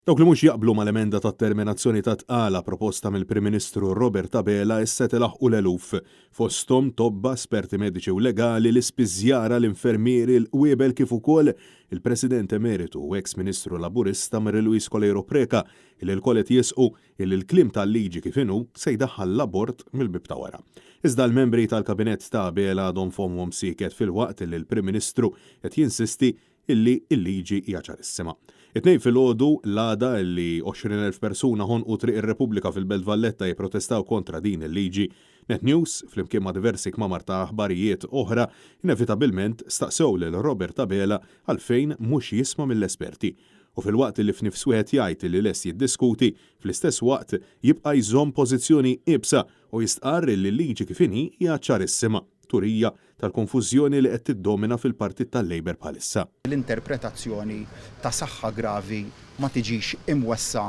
Dawk li mhux jaqblu mal-emenda tat-terminazzjoni tat-tqala proposta mill-Prim Ministru Robert Abela issa qed ilaħħqu l-eluf. Fosthom tobba, esperti mediċi u legali, l-ispiżjara, l-infermieri, l-qwiebel kif ukoll il-President Emeritu u eks Ministru Laburista Mary Louise Coleiro Preca illi lkoll qed jisqu illi l-kliem tal-liġi kif inhu se jdaħħal l-abort mill-bieb ta' wara. Iżda l-membri tal-Kabinett ta' Abela għadhom fommhom sieket filwaqt illi l-Prim Ministru qed jinsisti illi l-liġi hija ċarissima. It-Tnejn filgħodu, l-għada illi 20,000 persuna ħonqu Triq ir-Repubblika fil-Belt Valletta jipprotestaw kontra din il-liġi, Net News, flimkien ma' diversi kmamar ta' aħbarijiet oħra, inevitabilment staqsew lil Robert Abela għalfejn mhux jisma' mill-esperti. U filwaqt illi f'nifs wieħed jgħid illi lest jiddiskuti, fl-istess waqt jibqa' jżomm pożizzjoni iebsa u jistqarr illi l-liġi kif inhi hija ċarissima, turija tal-konfużjoni li qed tiddomina fil-Partit tal-Labour bħalissa. L-interpretazzjoni ta' saħħa gravi ma tiġix imwessgħa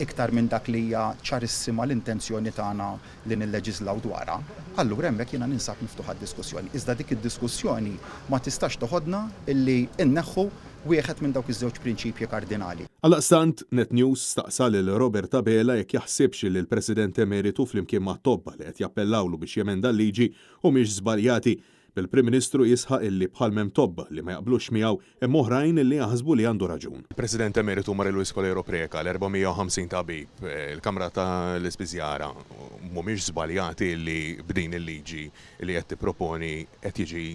iktar minn dak li hija ċarissima l-intenzjoni tagħna li nilleġiżlaw dwarha, allura hemmhekk jiena ninsab miftuħ għad-diskussjoni. Iżda dik id-diskussjoni ma tistax toħodna illi nneħħu wieħed minn dawk iż-żewġ prinċipji kardinali. Għaldaqstant, Net News staqsa lil Robert Abela jekk jaħsibx li l-President Emeritu flimkien mat-tobba li qed jappellawlu biex jemenda l-liġi humiex żbaljati, bil-Prim Ministru jisħaq illi bħal m'hemm tobba li ma jaqblux miegħu, hemm oħrajn li jaħsbu li għandu raġun. Il-President Emeritu Marie Louise Coleiro Preca, l-450 tabib, il-Kamra ta' l-Ispiżjara mhumiex żbaljati li b'din il-liġi li qed tipproponi qed jiġi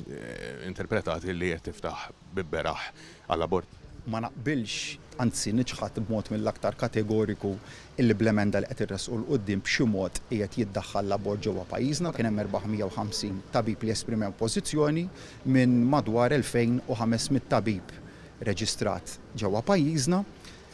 interpretat li qed tiftaħ bieb beraħ għall-abort? Ma naqbilx, anzi niċħad b'mod mill-aktar kategoriku illi bl-emenda li qed irressqu 'l quddiem b'xi mod qiegħed jiddaħħal l-abort ġewwa pajjiżna. Kien hemm 450 tabib li esprimew pożizzjoni minn madwar 2,500 tabib reġistrat ġewwa pajjiżna.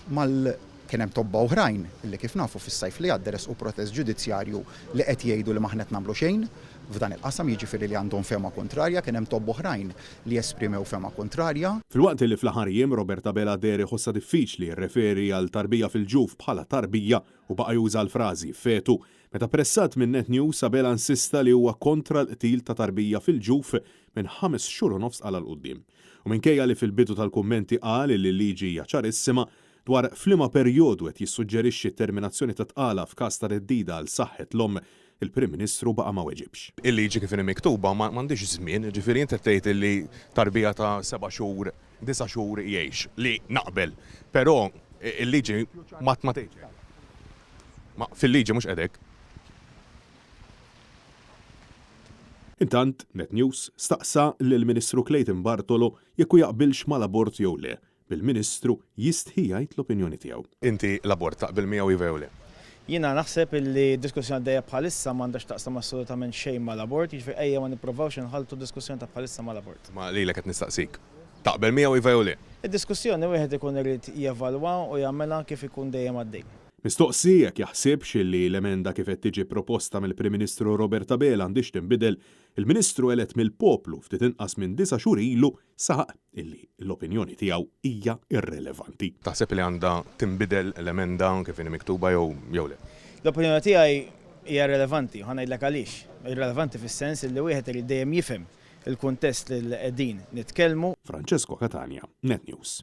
Mal Kien hemm tobba oħrajn illi kif nafu fis-sajf li għadda ressqu protest ġudizzjarju li qed jgħidu li m'aħna qed nagħmlu xejn f'dan il-qasam, jiġifieri li għandhom fehma kuntrarja. Kien hemm tobba oħrajn li esprimew fehma kuntrarja. Filwaqt li fl-aħħar jiem Robert Abela deher iħossha diffiċli jirreferi għal tarbija fil-ġuf bħala tarbija u baqa' juża l-frażi fetu, meta pressat minn Net News Abela insista li huwa kontra l-qtil ta' tarbija fil-ġuf minn ħames xhur u nofs tqala 'l quddiem. U minkejja li fil-bidu tal-kummenti qal li l-liġi hija ċarissima, dwar f'liema perjodu qed jissuġġerixxi t-terminazzjoni tat-tqala f'każ ta' theddida għal saħħet l-omm, il-Prim Ministru baqa' ma weġibx. Il-liġi kif inhi miktuba m'għandhiex żmien, jiġifieri int qed tgħid li tarbija ta' seba' xhur, disa' xhur jgħix, li naqbel, però il-liġi ma tgħidx hekk. Fil-liġi mhux qed hekk. Intant, Net News staqsa lill-Ministru Clayton Bartolo jekk hu jaqbilx mal-abort jew le, bil-Ministru jistħi jgħid l-opinjoni tiegħu. Inti l-abort taqbel miegħu iva jew le? Jiena naħseb illi d-diskussjoni għaddejja bħalissa m'għandha x'taqsam assolutament xejn mal-abort, jiġifieri ejja ma nipprovawx inħalltu d-diskussjoni ta' bħalissa mal-abort. Ma lilek qed nistaqsik. Taqbel miegħu iva jew le? Id-diskussjoni wieħed ikun irid jevalwa u jagħmilha kif ikun dejjem għaddej. Mistoqsi jekk jaħsibx illi l-emenda kif qed tiġi proposta mill-Prim Ministru Robert Abela għandhiex tinbidel, il-Ministru elett mill-poplu ftit inqas minn disa' xhur ilu saħaq illi l-opinjoni tiegħu hija irrelevanti. Taħseb li għandha tinbidel l-emenda kif inhi miktuba jew jew le? L-opinjoni tiegħi hija irrelevanti u ħa ngħidlek għaliex. Irrelevanti fis-sens illi wieħed irid dejjem jifhem il-kuntest li qegħdin nitkellmu. Francesco Catania, Net News.